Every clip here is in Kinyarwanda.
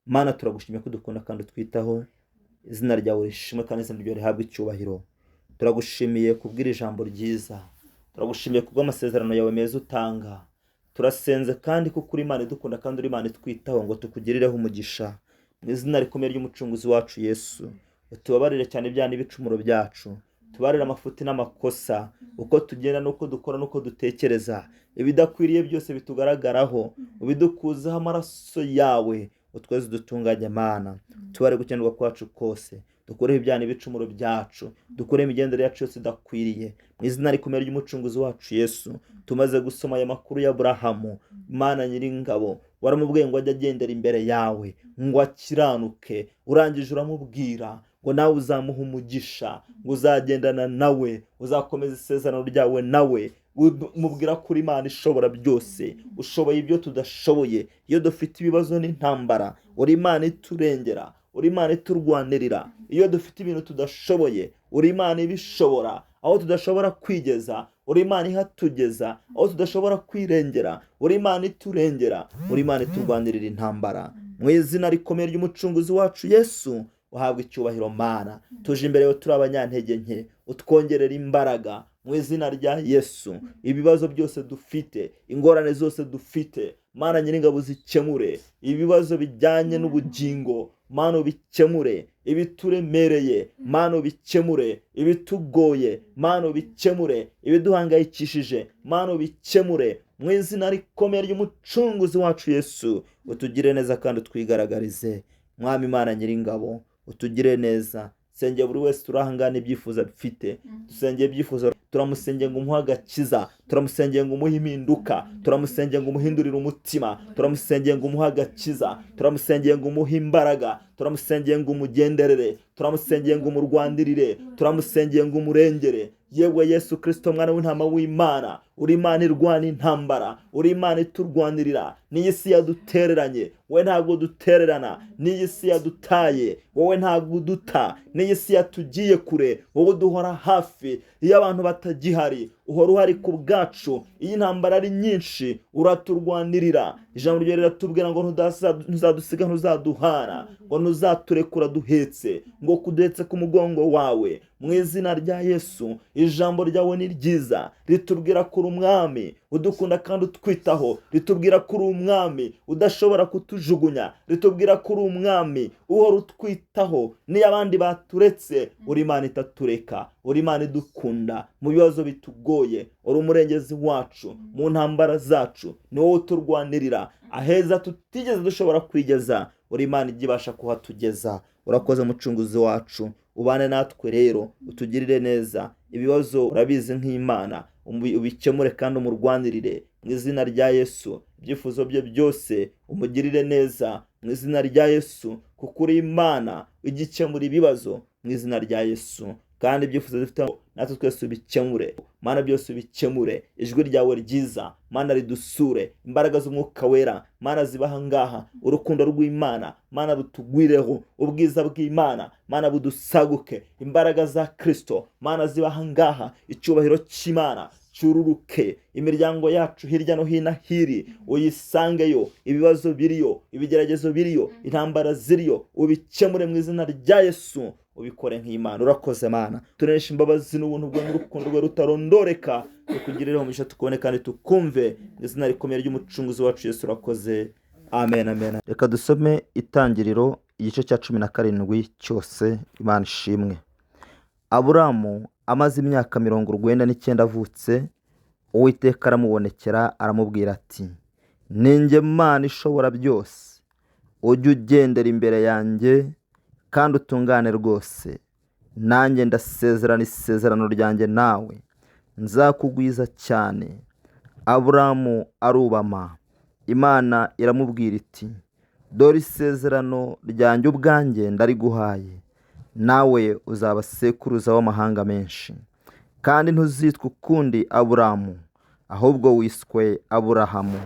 Mana, turagushimiye ko dukunda kandi utwitaho. Izina ryawe rishimwe kandi izina ryawe rihabwe icyubahiro. Turagushimiye kubw'iri jambo ryiza, turagushimiye kubw'amasezerano yawe meza utanga. Turasenze kandi kuko uri Imana idukunda kandi uri Imana itwitaho, ngo tukugirireho umugisha mu izina rikomeye ry'Umucunguzi wacu Yesu. Utubabarire cyane ibyaha n'ibicumuro byacu, tubarire amafuti n'amakosa, uko tugenda n'uko dukora n'uko dutekereza, ibidakwiriye byose bitugaragaraho ubidukuzeho amaraso yawe, utweze udutunganye. Mana, tubare gukenerwa kwacu kose, dukureho ibyaha n'ibicumuro byacu, dukureho imigendere yacu yose idakwiriye mu izina rikomeye ry'Umucunguzi wacu Yesu. Tumaze gusoma aya makuru ya Aburahamu. Mana Nyiringabo, waramubwiye ngo ajye agendera imbere yawe ngo akiranuke. Urangije uramubwira ngo nawe uzamuha umugisha, ngo uzagendana nawe, uzakomeza isezerano ryawe nawe. Mubwira ko uri Imana ishobora byose, ushoboye ibyo tudashoboye. Iyo dufite ibibazo n'intambara, uri Imana iturengera, uri Imana iturwanirira. Iyo dufite ibintu tudashoboye, uri Imana ibishobora. Aho tudashobora kwigeza, uri Imana ihatugeza. Aho tudashobora kwirengera, uri Imana iturengera, uri Imana iturwanirira intambara. Mu izina rikomeye ry'Umucunguzi wacu Yesu, uhabwa icyubahiro. Mana, tuje imbere yawe turi abanyantege nke, utwongerera imbaraga mu izina rya Yesu. Ibibazo byose dufite, ingorane zose dufite, Mana Nyiringabo, zikemure. Ibibazo bijyanye n'ubugingo, Mana, ubikemure. Ibituremereye, Mana, ubikemure. Ibitugoye, Mana, ubikemure. Ibiduhangayikishije, Mana, ubikemure mu izina rikomeye ry'Umucunguzi wacu Yesu. Utugire neza kandi utwigaragarize. Mwami Imana Nyiringabo, utugire neza. Sengeye buri wese turahangana ibyifuzo bifite, dusengeye ibyifuzo. Turamusengeye ngo umuhe agakiza, turamusengeye ngo umuhe impinduka, turamusengeye ngo umuhindurire umutima, turamusengeye ngo umuhe agakiza, turamusengeye ngo umuhe imbaraga, turamusengeye ngo umugenderere, turamusengeye ngo umurwanirire, turamusengeye ngo umurengere. Yewe Yesu Kirisito, mwana w'intama w'Imana, uri Imana irwana intambara, uri Imana iturwanirira. N'iyi si yadutereranye, wowe ntabwo dutererana. N'iyi si yadutaye, wowe ntabwo uduta. N'iyi si yatugiye kure, wowe uduhora hafi. Iyo abantu batagihari, uhora uhari ku bwacu. Iyo intambara ari nyinshi, uraturwanirira. Ijambo ryawe riratubwira ngo ntuzadusiga, ntuzaduhara, ngo ntuzaturekura duhetse, ngo kuduhetse ku mugongo wawe. Mu izina rya Yesu, ijambo ryawe ni ryiza, ritubwira ko uri umwami udukunda kandi utwitaho, ritubwira ko uri umwami udashobora kutujugunya, ritubwira ko uri umwami uhora utwitaho. Niyo abandi baturetse, uri Imana itatureka, uri Imana idukunda. Mu bibazo bitugoye, uri umurengezi wacu. Mu ntambara zacu, ni wowe uturwanirira. Aheza tutigeze dushobora kwigeza, uri Imana ijya ibasha kuhatugeza. Urakoze, Mucunguzi wacu. Ubane natwe rero, utugirire neza. Ibibazo urabizi nk'Imana, ubikemure kandi umurwanirire mu izina rya Yesu. Ibyifuzo bye byose umugirire neza mu izina rya Yesu, kuko uri Imana igikemura ibibazo mu izina rya Yesu. Kandi ibyifuzo dufite natwe twese ubikemure. Mana, byose ubikemure. Ijwi ryawe ryiza, Mana, ridusure. Imbaraga z'Umwuka Wera, Mana, zibaha ngaha. Urukundo rw'Imana, Mana, rutugwireho. Ubwiza bw'Imana, Mana, budusaguke. Imbaraga za Kirisito, Mana, zibaha ngaha. Icyubahiro cy'Imana cyururuke. Imiryango yacu hirya no hino hiri uyisangeyo. Ibibazo biriyo, ibigeragezo biriyo, intambara ziriyo, ubikemure mu izina rya Yesu, ubikore nk'Imana. Urakoze, Mana. Turesha imbabazi n'ubuntu bwawe n'urukundo rwawe rutarondoreka, tukugirireho umugisha, tukubone kandi tukumve mu izina rikomeye ry'Umucunguzi wacu Yesu. Urakoze. Amen, amen. Reka dusome Itangiriro igice cya 17 cyose. Imana ishimwe. Aburamu amaze imyaka 99 avutse, Uwiteka aramubonekera, aramubwira ati: "Ninjye Mana ishobora byose, ujye ugendera imbere yanjye kandi utungane rwose. Nanjye ndasezerana isezerano ryanjye nawe, nzakugwiza cyane." Aburamu arubama. Imana iramubwira iti: "Dore isezerano ryanjye ubwanjye ndariguhaye, nawe uzaba sekuruza w'amahanga menshi. Kandi ntuzitwa ukundi Aburamu, ahubwo wiswe Aburahamu,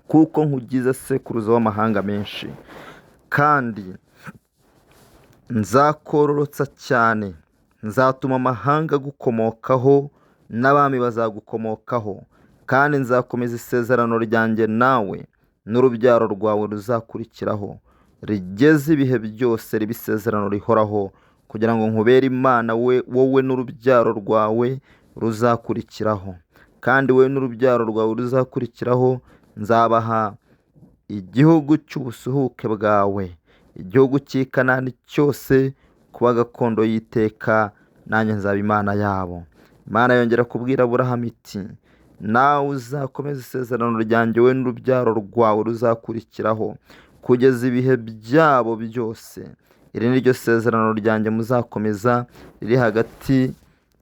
kuko nkugize sekuruza w'amahanga menshi. Kandi nzakororotsa cyane, nzatuma amahanga agukomokaho n'abami bazagukomokaho. Kandi nzakomeza isezerano ryanjye nawe n'urubyaro rwawe ruzakurikiraho." rigeze ibihe byose, riba isezerano rihoraho, kugira ngo nkubere Imana we wowe n'urubyaro rwawe ruzakurikiraho. Kandi wowe n'urubyaro rwawe ruzakurikiraho nzabaha igihugu cy'ubusuhuke bwawe, igihugu cy'i Kanani cyose kuba gakondo y'iteka, nanjye nzaba Imana yabo. Imana yongera kubwira Aburahamu iti: nawe uzakomeza isezerano ryanjye wowe n'urubyaro rwawe ruzakurikiraho kugeza ibihe byabo byose. Iri ni ryo sezerano ryanjye muzakomeza riri hagati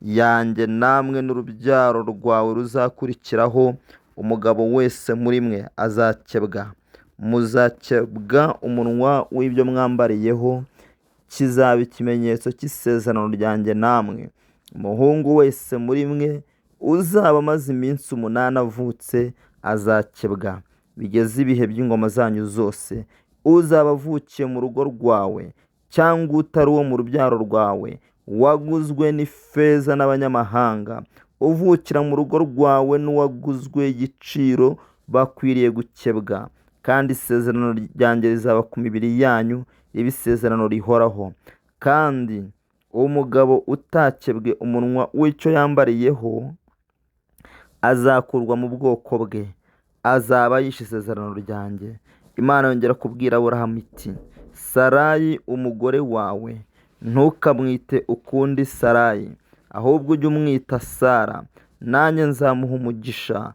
yanjye namwe n'urubyaro rwawe ruzakurikiraho. Umugabo wese muri mwe azakebwa, muzakebwa umunwa w'ibyo mwambariyeho, kizaba ikimenyetso cy'isezerano ryanjye namwe. Umuhungu wese muri mwe uzaba amaze iminsi 8 avutse azakebwa, bigeze ibihe by'ingoma zanyu zose. Uzaba avukiye mu rugo rwawe cyangwa utari uwo mu rubyaro rwawe, waguzwe n'ifeza n'abanyamahanga, uvukira mu rugo rwawe n'uwaguzwe igiciro bakwiriye gukebwa. Kandi isezerano ryanjye rizaba ku mibiri yanyu, ribe isezerano rihoraho. Kandi umugabo utakebwe umunwa w'icyo yambariyeho azakurwa mu bwoko bwe, azaba yishe isezerano ryanjye. Imana yongera kubwira Aburahamu iti: Sarayi umugore wawe ntukamwite ukundi Sarayi, ahubwo ujye umwita Sara, nanjye nzamuha umugisha,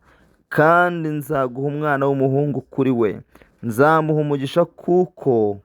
kandi nzaguha umwana w'umuhungu kuri we. Nzamuha umugisha kuko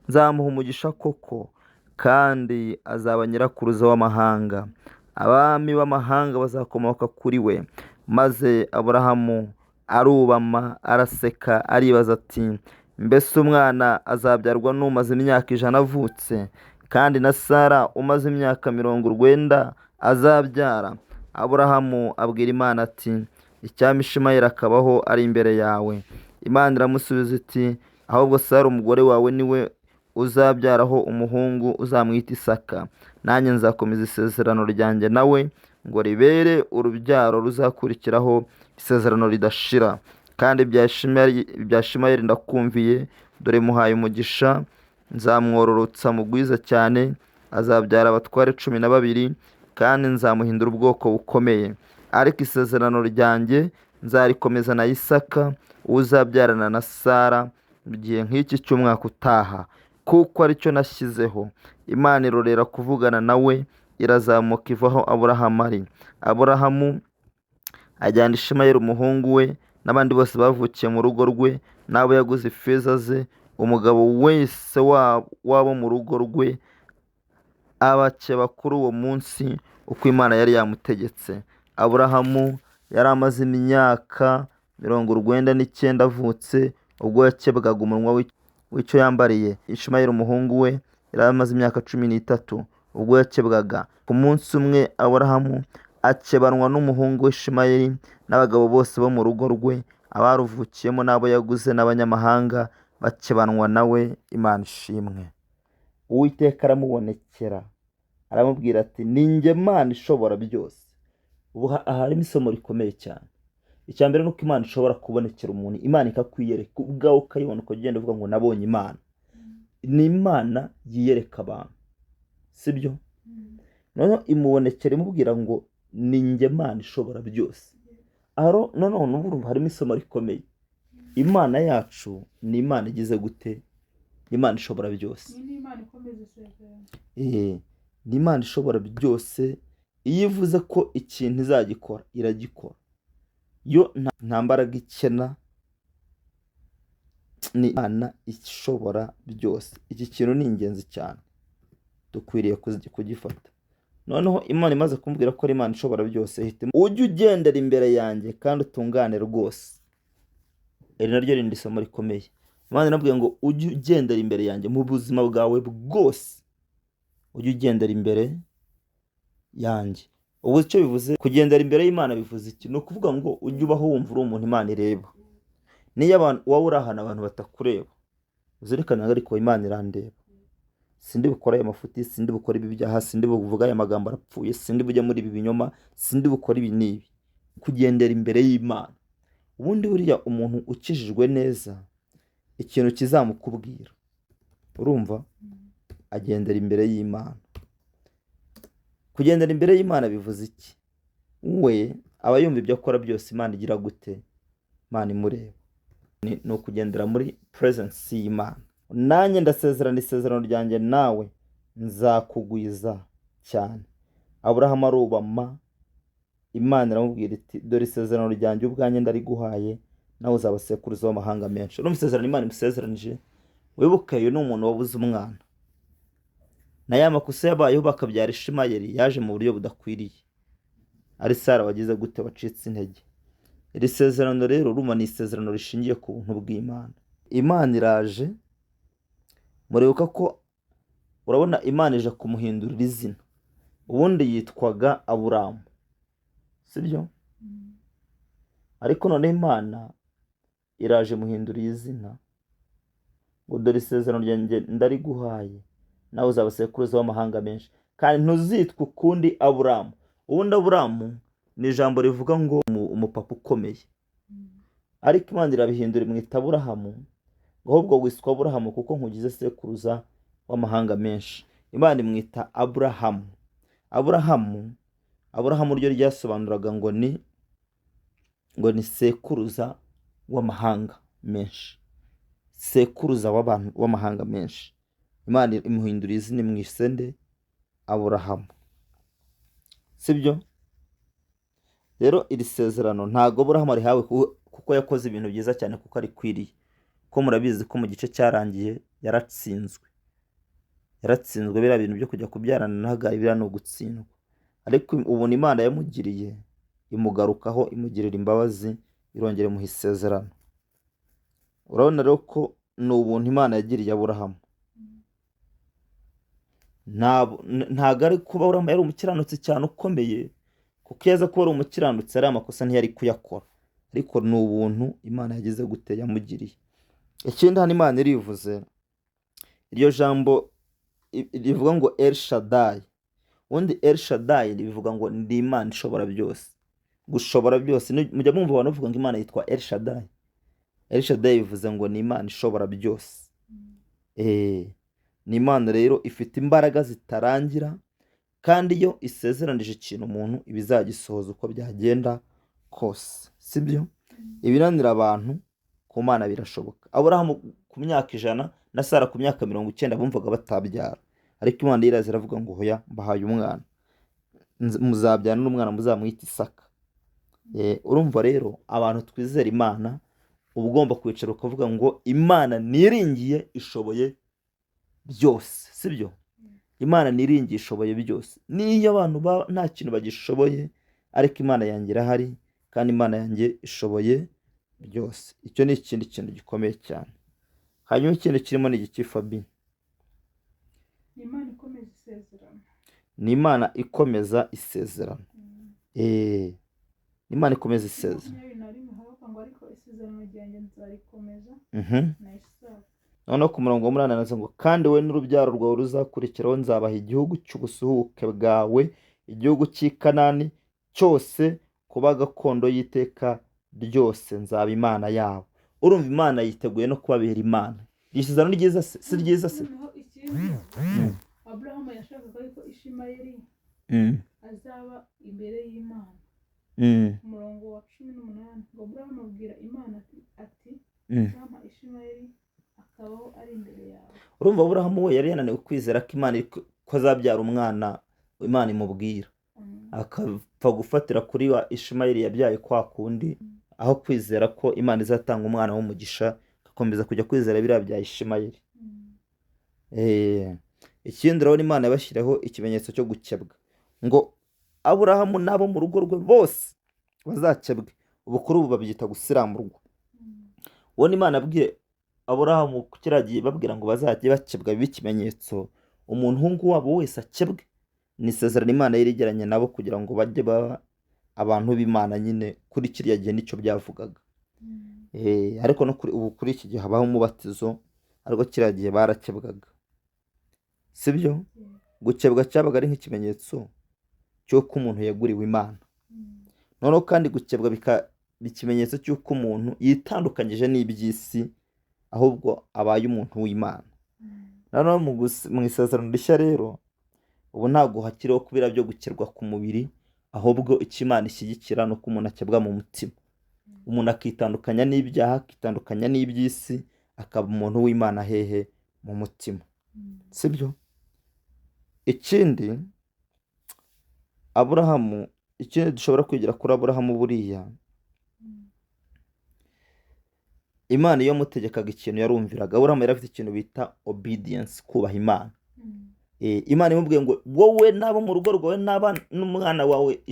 nzamuha umugisha koko, kandi azaba nyirakuruza w'amahanga. Abami b'amahanga bazakomoka kuri we. Maze Aburahamu arubama, araseka, aribaza ati: mbese umwana azabyarwa n'umaze imyaka 100 avutse, kandi na Sara umaze imyaka 90 azabyara? Aburahamu abwira Imana ati: icyampa Ishimayeli akabaho ari imbere yawe. Imana iramusubiza iti: ahubwo Sara umugore wawe niwe uzabyaraho umuhungu, uzamwita Isaka. Nanjye nzakomeza isezerano ryanjye nawe, ngo ribere urubyaro ruzakurikiraho isezerano ridashira. Kandi ibya Ishimayeli ndakumviye, dore muhaye umugisha, nzamwororotsa mugwiza cyane, azabyara abatware 12, kandi nzamuhindura ubwoko bukomeye. Ariko isezerano ryanjye nzarikomeza na Isaka, uzabyarana na Sara mu gihe nk'iki cy'umwaka utaha, kuko aricyo nashyizeho. Imana irorera kuvugana nawe, irazamuka iva aho Aburahamu ari. Aburahamu ajyana Ishimayeli umuhungu we n'abandi bose bavukiye mu rugo rwe, n'abo yaguze ifeza ze, umugabo wese wabo mu rugo rwe, abakeba kuri uwo munsi uko Imana yari yamutegetse. Aburahamu yari amaze imyaka 99 avutse ubwo yakebwaga umunwa w'icyo yambariye. Ishimayeli umuhungu we yari amaze imyaka 13 ubwo yakebwaga. Ku munsi umwe Aburahamu akebanwa n'umuhungu we Ishimayeli n'abagabo bose bo mu rugo rwe, abaruvukiyemo n'abo yaguze n'abanyamahanga bakebanwa nawe. Imana ishimwe. Uwiteka aramubonekera aramubwira ati: ni njye Mana ishobora byose. Ubu harimo isomo rikomeye cyane. Icya mbere ni uko Imana ishobora kubonekera umuntu, Imana ikakwiyereka ubwawe, ukayibona, ukagenda uvuga ngo nabonye Imana. Ni Imana yiyereka abantu, sibyo? Noneho imubonekera imubwira ngo ni njye Mana ishobora byose. Aho noneho n'ubu harimo isomo rikomeye. Imana yacu ni Imana igize gute? Ni Imana ishobora byose. Ni Imana ikomeza isezerano. Ni Imana ishobora byose. Iyo ivuze ko ikintu izagikora, iragikora. Yo nta mbaraga ikena, ni Imana ishobora byose. Iki kintu ni ingenzi cyane, dukwiriye kugifata. Noneho Imana imaze kumbwira ko ari Imana ishobora byose, ihita ujye ugendera imbere yanjye kandi utungane rwose. Iri naryo rindi somo rikomeye. Imana irambwiye ngo ujye ugendera imbere yanjye mu buzima bwawe bwose, ujye ugendera imbere yanjye. Ubu icyo bivuze kugendera imbere y'Imana bivuze iki? Ni ukuvuga ngo ujye ubaho wumva uri umuntu Imana ireba. Niyo abantu wowe uri ahantu abantu batakureba, uzirikane ngo ariko Imana irandeba. Sindi bukore aya mafuti, sindi bukore ibi byaha, sindi buvuge aya magambo arapfuye, sindi bujye muri ibi binyoma, sindi bukore ibi n'ibi. Kugendera imbere y'Imana. Ubundi buriya umuntu ukijijwe neza, ikintu kizamukubwira Urumva, agendera imbere y'Imana. Kugendera imbere y'Imana bivuze iki? We aba yumva ibyo akora byose Imana igira gute? Imana imureba. Ni ukugendera muri presence y'Imana. Nanjye ndasezerana isezerano ryanjye nawe, nzakugwiza cyane. Aburahamu arubama, Imana iramubwira iti dore isezerano ryanjye ubwanjye ndariguhaye, nawe uzaba sekuruza w'amahanga menshi. Urumva isezerano Imana imusezeranije? Wibuke uyu ni umuntu wabuze umwana, na ya makosa yabayeho bakabyara Ishimayeli yaje mu buryo budakwiriye, ari Sara wagize gute, wacitse intege. Iri sezerano rero urumva ni isezerano rishingiye ku buntu bw'Imana. Imana iraje, muribuka ko urabona Imana ije kumuhindurira izina. Ubundi yitwaga Aburamu, sibyo? Ariko noneho Imana iraje imuhindurira izina ngo dore isezerano ryanjye ndariguhaye, nawe uzaba sekuruza w'amahanga menshi, kandi ntuzitwa ukundi Aburamu. Ubundi Aburamu ni ijambo rivuga ngo umupapa ukomeye, ariko Imana irabihindura imwita Aburahamu, ngo ahubwo wiswa Aburahamu kuko nkugize sekuruza w'amahanga menshi. Imana imwita Aburahamu. Aburahamu ryo ryasobanuraga ngo ni sekuruza w'amahanga menshi, sekuruza w'abantu w'amahanga menshi. Imana imuhindura izina imwise nde? Aburahamu, sibyo? Rero iri sezerano ntabwo Aburahamu arihawe kuko yakoze ibintu byiza cyane, kuko arikwiriye. Ko murabizi ko mu gice cyarangiye yaratsinzwe, biriya bintu byo kujya kubyarana na Hagari biriya ni ugutsindwa. Ariko ubuntu Imana yamugiriye imugarukaho, imugirira imbabazi, irongera imuha isezerano. Urabona rero ko ni ubuntu Imana yagiriye Aburahamu. Ntabwo ari kuba Aburahamu yari umukiranutsi cyane ukomeye, kuko iyo aza kuba ari umukiranutsi ari amakosa ntiyari kuyakora, ariko ni ubuntu Imana yagize gute, yamugiriye. Ikindi hano Imana irivuze, iryo jambo rivuga ngo El Shaddai. Ubundi El Shaddai rivuga ngo ndi Imana ishobora byose, gushobora byose. Mujya mwumva abantu bavuga ngo Imana yitwa El Shaddai. El Shaddai bivuze ngo ni Imana ishobora byose. Ni Imana rero ifite imbaraga zitarangira, kandi iyo isezeranije ikintu umuntu iba izagisohoza uko byagenda kose, sibyo? Ibinanira abantu ku Mana birashoboka. Aburahamu ku myaka 100 na Sara ku myaka 90 bumvaga batabyara, ariko Imana iraza iravuga ngo hoya, mbahaye umwana, muzabyara n'umwana muzamwita Isaka. Urumva rero abantu twizera Imana, uba ugomba kwicara ukavuga ngo Imana niringiye ishoboye byose, sibyo? Imana niringiye ishoboye byose. Niyo abantu nta kintu bagishoboye, ariko Imana yanjye irahari, kandi Imana yanjye ishoboye byose. Icyo ni ikindi kintu gikomeye cyane. Hanyuma ikindi kirimo ni igiki, Fabi? Ni Imana ikomeza isezerano. Ni Imana ikomeza isezerano. Ni Imana ikomeza isezerano. 21 haravuga ngo ariko isezerano ryanjye nzarikomeza na Isaka. Noneho ku murongo wa 8 aravuga ngo kandi we n'urubyaro rwawe ruzakurikiraho nzabaha igihugu cy'ubusuhuke bwawe, igihugu cy'i Kanani cyose, kuba gakondo y'iteka ryose, nzaba Imana yabo. Urumva Imana yiteguye no kubabera Imana. Iri sezerano ni ryiza se? Si ryiza se? Noneho ikindi, Aburahamu yashakaga yuko Ishimayeli azaba imbere y'Imana. Umurongo wa 18 ngo Aburahamu abwira Imana ati icyampa Ishimayeli akabaho ari imbere yawe. Urumva Aburahamu we yari yananiwe kwizera ko Imana ko azabyara umwana Imana imubwira, akapfa gufatira kuri wa Ishimayeli yabyaye kwa kundi, aho kwizera ko Imana izatanga umwana w'umugisha, agakomeza kujya kwizera biriya bya Ishimayeli. Ikindi urabona Imana yabashyiriyeho ikimenyetso cyo gukebwa, ngo Aburahamu n'abo mu rugo rwe bose bazakebwe. Ubu kuri ubu babyita gusiramurwa. Ubona Imana abwiye Aburahamu kiriya gihe babwira ngo bazajye bakebwa bibe ikimenyetso, umuhungu wabo wese akebwe. Ni isezerano Imana yari igiranye nabo kugira ngo bajye baba abantu b'Imana nyine, kuri kiriya gihe nicyo byavugaga. Ariko no kuri ubu kuri iki gihe habaho umubatizo, ariko kiriya gihe barakebwaga, sibyo? Gukebwa cyabaga ari nk'ikimenyetso cy'uko umuntu yeguriwe Imana. Noneho kandi gukebwa bikaba ikimenyetso cy'uko umuntu yitandukanyije n'iby'isi, ahubwo abaye umuntu w'Imana. Noneho mu isezerano rishya rero ubu ntabwo hakiriho kubira byo gukebwa ku mubiri, ahubwo icyo Imana ishyigikira ni uko umuntu akebwa mu mutima, umuntu akitandukanya n'ibyaha, akitandukanya n'iby'isi, akaba umuntu w'Imana hehe? Mu mutima, sibyo? Ikindi Aburahamu, ikindi dushobora kwigira kuri Aburahamu, buriya Imana iyo yamutegekaga ikintu yarumviraga. Aburahamu yari afite ikintu bita obedience, kubaha Imana. Imana imubwiye ngo wowe n'abo mu rugo rwawe n'umwana wawe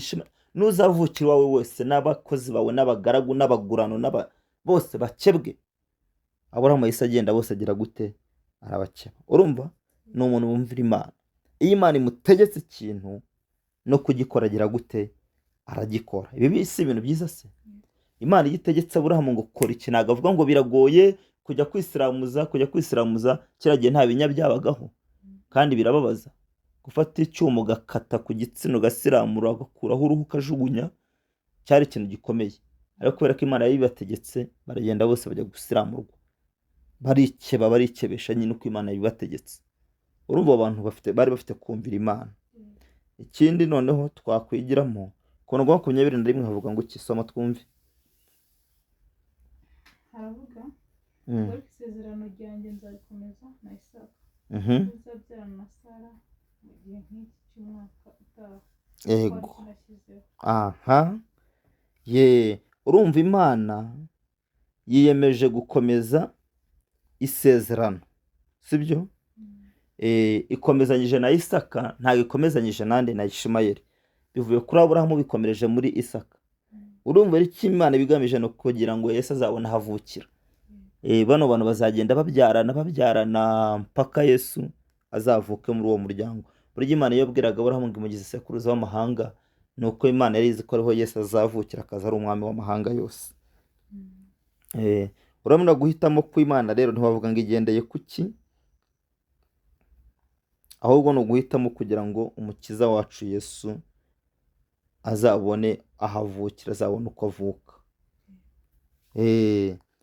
n'uzavukira iwawe wese n'abakozi bawe n'abagaragu n'abagurano bose bakebwe. Aburahamu yahise agenda bose agira gute? Arabakeba. Urumva ni umuntu wumvira Imana. Iyo Imana imutegetse ikintu no kugikora agira gute? Aragikora. Ibi si ibintu byiza se? Imana iyo itegetse Aburahamu ngo kora iki, ntabwo avuga ngo biragoye kujya kwisiramuza, kujya kwisiramuza kiriya gihe nta binya byabagaho kandi birababaza. Gufata icyuma ugakata ku gitsina ugasiramura ugakuraho uruhu ukajugunya cyari ikintu gikomeye, ariko kubera ko Imana yabibategetse baragenda bose bajya gusiramurwa, barikeba, barikebesha nyine uko Imana yabibategetse. Urumva abo bantu bari bafite kumvira Imana. Ikindi noneho twakwigiramo ku murongo wa 21 havuga ngo iki? Soma twumve. Haravuga ariko isezerano ryanjye nzarikomeza na Isaka, uzabyarana na Sara mu gihe nk'iki cy'umwaka utaha. Yego. Aha ye, urumva Imana yiyemeje gukomeza isezerano, sibyo? Ikomezanyije na Isaka, ntabwo ikomezanyije nande? Na Ishimayeli. Bivuye kuri Aburahamu bikomereje muri Isaka. Urumva icyo Imana ibigamije ni ukugira ngo Yesu azabone aho avukira. Bano bantu bazagenda babyarana babyarana mpaka Yesu azavuke muri uwo muryango. Burya Imana iyo yabwiraga Aburahamu ngo imugize sekuruza w'amahanga, ni uko Imana yari izi ko ariho Yesu azavukira akaza ari umwami w'amahanga yose. Urabona guhitamo kw'Imana rero ntiwavuga ngo igendeye kuki, ahubwo ni uguhitamo kugira ngo umukiza wacu Yesu azabone aho avukira, azabone uko avuka.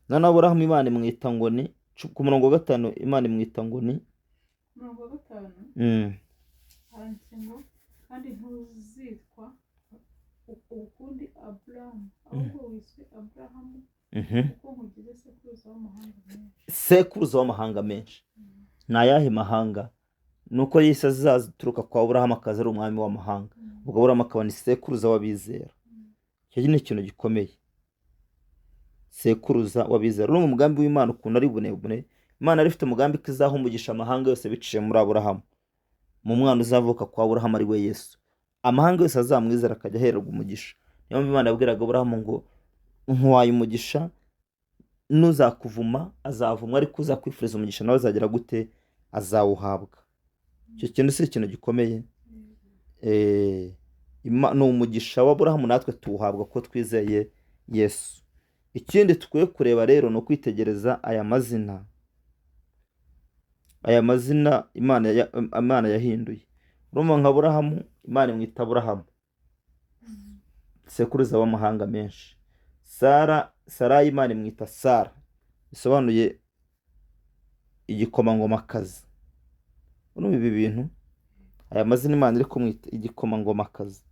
Noneho Aburahamu Imana imwita ngo ni, ku murongo wa 5 Imana imwita ngo ni, Umurongo wa 5 handitse ngo kandi ntuzitwa ukundi Aburahamu, ahubwo wiswe Aburahamu, kuko nkugize sekuruza w'amahanga menshi. Sekuruza w'amahanga menshi. Ni ayahe mahanga? Ni uko Yesu azaturuka kwa Aburahamu akaza ari umwami w'amahanga. Ubwo Aburahamu akaba ni sekuruza w'abizera. Icyo ni ikintu gikomeye, sekuruza w'abizera. Urumva umugambi w'Imana ukuntu ari burebure. Imana yari ifite umugambi ko izaha umugisha amahanga yose biciye muri Aburahamu, mu mwana uzavuka kwa Aburahamu ari we Yesu. Amahanga yose azamwizera akajya ahererwa umugisha. Niyo mpamvu Imana yabwiraga Aburahamu ngo nkuhaye umugisha, n'uzakuvuma azavumwa, ariko uzakwifuriza umugisha nawe azagira gute? Azawuhabwa. Icyo kintu si ikintu gikomeye. Ni umugisha w'Aburahamu natwe tuwuhabwa ko twizeye Yesu. Ikindi tukwiye kureba rero ni ukwitegereza aya mazina, aya mazina Imana yahinduye. Urumva nka Aburahamu, Imana imwita Aburahamu, sekuruza w'amahanga menshi. Sarayi Imana imwita Sara, bisobanuye igikomangomakazi. Urumva ibi bintu, aya mazina Imana iri kumwita igikomangomakazi.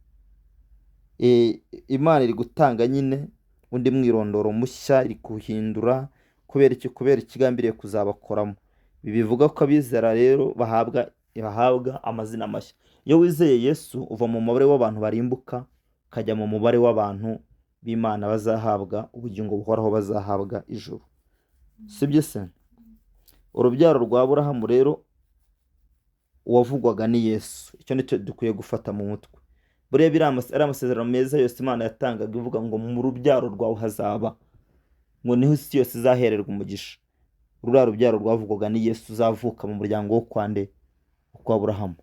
Imana iri gutanga nyine undi mwirondoro mushya, iri kuhindura kubera iki? Kubera ikigambiriye kuzabakoramo. Ibi bivuga ko abizera rero bahabwa amazina mashya. Iyo wizeye Yesu uva mu mubare w'abantu barimbuka ukajya mu mubare w'abantu b'Imana bazahabwa ubugingo buhoraho, bazahabwa ijuru. Sibyo se? Urubyaro rwa Aburahamu rero uwavugwaga ni Yesu. Icyo nicyo dukwiye gufata mu mutwe. Buriya biri ari amasezerano meza yose Imana yatangaga ivuga ngo mu rubyaro rwawe hazaba, ngo niho isi yose izahererwa umugisha. Ruriya rubyaro rwavugwaga ni Yesu uzavuka mu muryango wo kwa nde? Kwa Aburahamu.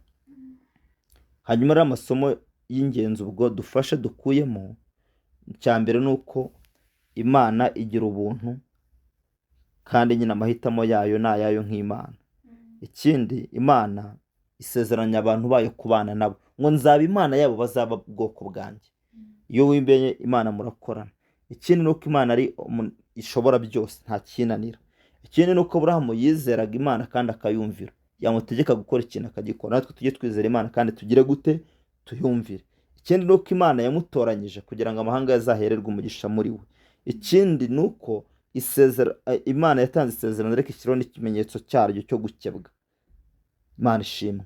Hanyuma rero amasomo y'ingenzi ubwo dufashe dukuyemo, icya mbere ni uko Imana igira ubuntu kandi nyine amahitamo yayo ni ayayo nk'Imana. Ikindi, Imana isezeranya abantu bayo kubana nabo, ngo nzaba Imana yabo bazaba ubwoko bwanjye. Iyo wimbenye Imana murakorana. Ikindi ni uko Imana ari ishobora byose, nta kinanira. Ikindi ni uko Aburahamu yizeraga Imana kandi akayumvira. Yamutegeka gukora ikintu akagikora. Natwe tujye twizera Imana kandi tugire gute? Tuyumvire. Ikindi ni uko Imana yamutoranyije kugira ngo amahanga azahererwe umugisha muri we. Ikindi ni uko Imana yatanze isezerano ariko ishyiraho n'ikimenyetso cyaryo cyo gukebwa. Imana ishimwe.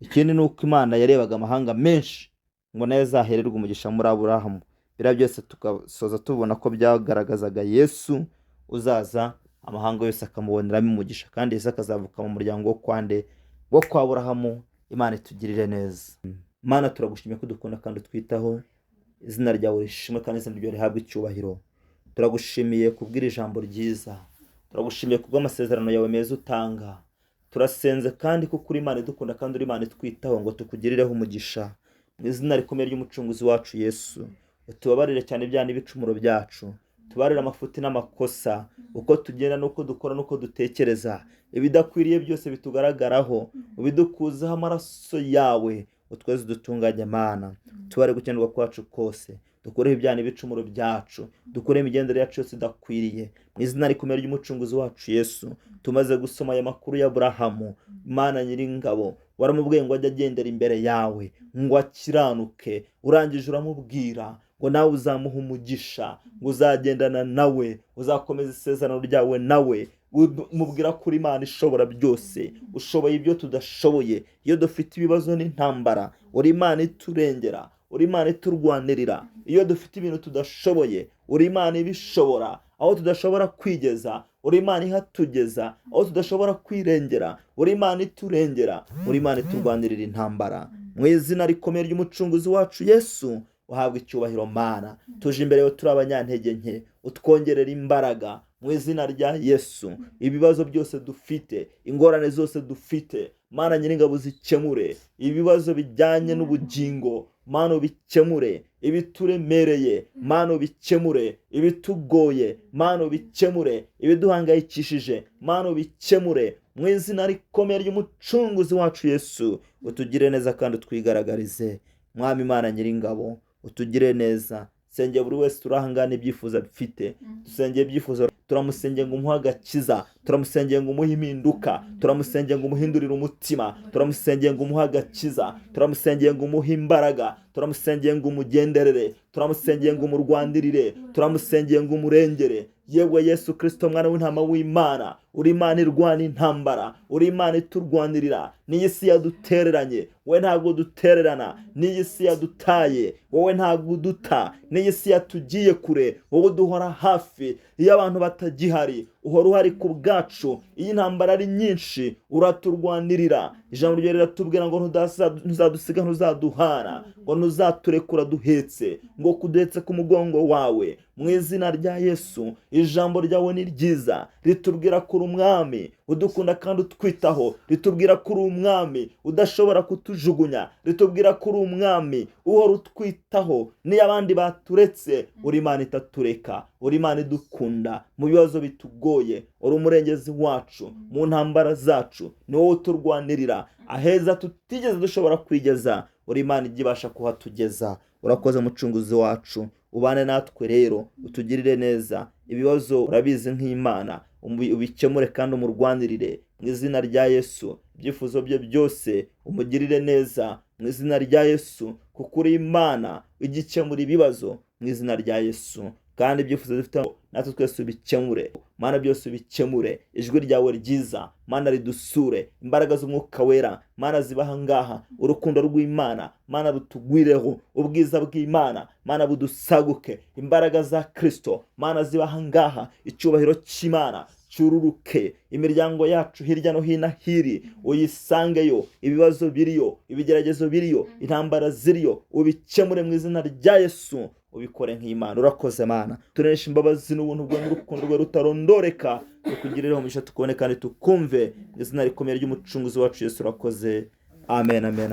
Ikindi ni uko Imana yarebaga amahanga menshi ngo nayo azahererwe umugisha muri Aburahamu. Biriya byose tugasoza tubona ko byagaragazaga Yesu uzaza, amahanga yose akamuboneramo umugisha, kandi Yesu akazavuka mu muryango wo kwande wo kwa Aburahamu. Imana itugirire neza. Imana turagushimiye ko dukunda kandi utwitaho. Izina ryawe rishimwe kandi izina ryawe rihabwe icyubahiro. Turagushimiye kubw'iri jambo ryiza, turagushimiye kubw'amasezerano yawe meza utanga. Turasenze kandi kuko uri Imana idukunda kandi uri Imana itwitaho ngo tukugirireho umugisha. Mu izina rikomeye ry'umucunguzi wacu Yesu, utubabarire cyane ibyaha n'ibicumuro byacu, tubarire amafuti n'amakosa, uko tugenda n'uko dukora n'uko dutekereza, ibidakwiriye byose bitugaragaraho, ubidukuzeho amaraso yawe, utweze udutunganye Mana. Tubare gukenerwa kwacu kose, dukureho ibyaha n'ibicumuro byacu, dukureho imigendere yacu yose idakwiriye. Mu izina rikomeye ry'umucunguzi wacu Yesu, tumaze gusoma aya makuru ya Aburahamu. Imana nyiringabo, waramubwiye ngo ajye agendera imbere yawe ngo akiranuke, urangije uramubwira ngo nawe uzamuha umugisha, ngo uzagendana nawe, uzakomeza isezerano ryawe nawe. Mubwira ko uri Imana ishobora byose, ushoboye ibyo tudashoboye. Iyo dufite ibibazo n'intambara, uri Imana iturengera, uri Imana iturwanirira. Iyo dufite ibintu tudashoboye, uri Imana ibishobora. Aho tudashobora kwigeza, uri Imana ihatugeza. Aho tudashobora kwirengera, uri Imana iturengera, uri Imana iturwanirira intambara. Mu izina rikomeye ry'umucunguzi wacu Yesu, uhabwa icyubahiro Mana. Tuje imbere yawe turi abanyantege nke, utwongerera imbaraga mu izina rya Yesu. Ibibazo byose dufite, ingorane zose dufite, Mana nyiringabo zikemure. Ibibazo bijyanye n'ubugingo, Mana ubikemure. Ibituremereye, Mana ubikemure. Ibitugoye, Mana ubikemure. Ibiduhangayikishije, Mana ubikemure. Mu izina rikomeye ry'umucunguzi wacu Yesu, utugire neza kandi utwigaragarize. Mwami Imana nyiringabo, utugire neza. Sengeye buri wese turahangana ibyifuzo bifite, dusengeye ibyifuzo, turamusengeye ngo umuhe agakiza, turamusengeye ngo umuhe impinduka, turamusengeye ngo umuhindurire umutima, turamusengeye ngo umuhe agakiza, turamusengeye ngo umuhe imbaraga, turamusengeye ngo umugenderere, turamusengeye ngo umurwanirire, turamusengeye ngo umurengere. Yewe Yesu Kristo mwana w'intama w'Imana, uri Imana irwana intambara, uri Imana iturwanirira. N'iyi si yadutereranye, wowe ntabwo dutererana. N'iyi si yadutaye, wowe ntabwo uduta. N'iyi si yatugiye kure, wowe uduhora hafi. Iyo abantu batagihari, uhora uhari ku bwacu. Iyo intambara ari nyinshi, uraturwanirira. Ijambo ryawe riratubwira ngo ntuzadusiga, ntuzaduhara, ngo ntuzaturekura duhetse, ngo kuduhetse ku mugongo wawe. Mu izina rya Yesu, ijambo ryawe ni ryiza, ritubwira ko uri umwami udukunda kandi utwitaho, ritubwira ko uri umwami udashobora kutujugunya, ritubwira ko uri umwami uhora utwitaho. Niyo abandi baturetse, uri Imana itatureka, uri Imana idukunda mu bibazo bitugoye, uri umurengezi wacu mu ntambara zacu, ni wowe uturwanirira aheza tutigeze dushobora kwigeza, uri Imana ijya ibasha kuhatugeza. Urakoze mucunguzi wacu, ubane natwe rero, utugirire neza. Ibibazo urabizi nk'Imana, ubikemure kandi umurwanirire mu izina rya Yesu. Ibyifuzo bye byose umugirire neza mu izina rya Yesu, kuko uri Imana igikemura ibibazo mu izina rya Yesu. Kandi ibyifuzo dufite natwe twese ubikemure Mana, byose ubikemure. Ijwi ryawe ryiza Mana ridusure, imbaraga z'umwuka wera Mana zibaha ngaha, urukundo rw'Imana Mana rutugwireho, ubwiza bw'Imana Mana budusaguke, imbaraga za Kristo Mana zibaha ngaha, icyubahiro cy'Imana cyururuke. Imiryango yacu hirya no hino hiri uyisangeyo, ibibazo biriyo, ibigeragezo biriyo, intambara ziriyo, ubikemure mu izina rya Yesu, ubikore nk'Imana. Urakoze Mana, turenesha imbabazi n'ubuntu bwawe n'urukundo rwawe rutarondoreka, tukugirireho umugisha, tukubone kandi tukumve mu izina rikomeye ry'umucunguzi wacu Yesu. Urakoze, amen, amen.